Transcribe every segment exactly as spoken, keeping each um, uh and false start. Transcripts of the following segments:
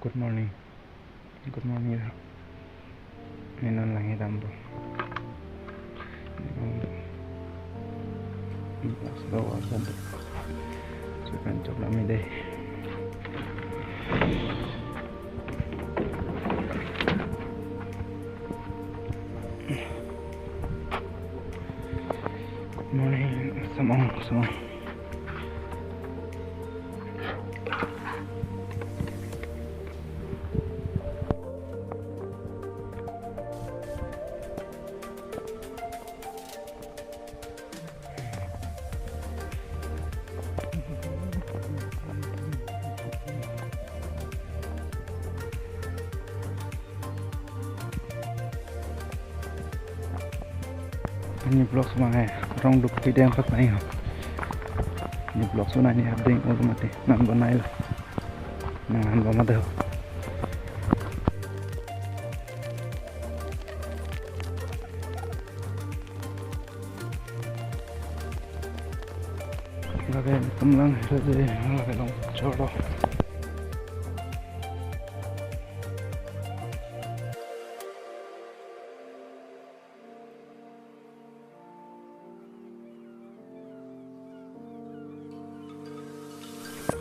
Good morning. Good morning. Neli non langdampo. Last hour dan. Sukan chok lami dei. Good morning. Samong, samong. Neli vlog semang hai, rong duk pideng pas nai ho. Neli vlog so nai ni hapdeng olo mati, nang bonai lo. Nang han lo mati ho. Lake tum lang hero je, lake long choro.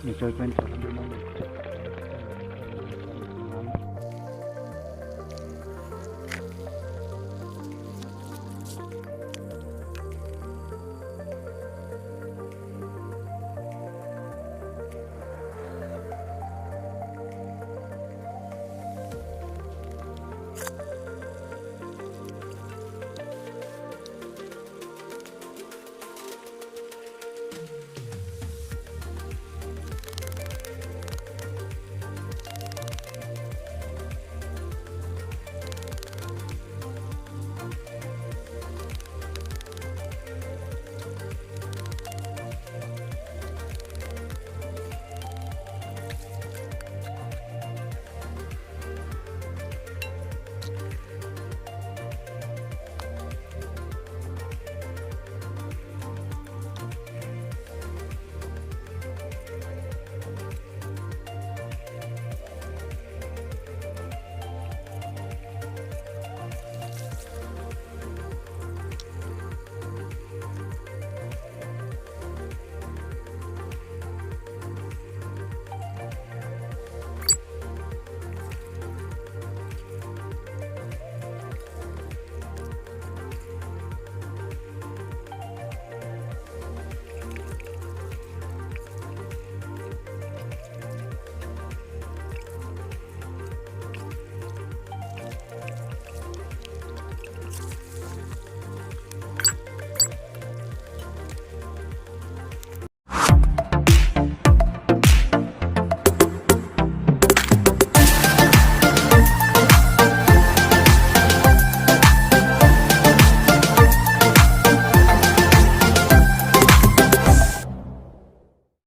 Ni choi pen choro.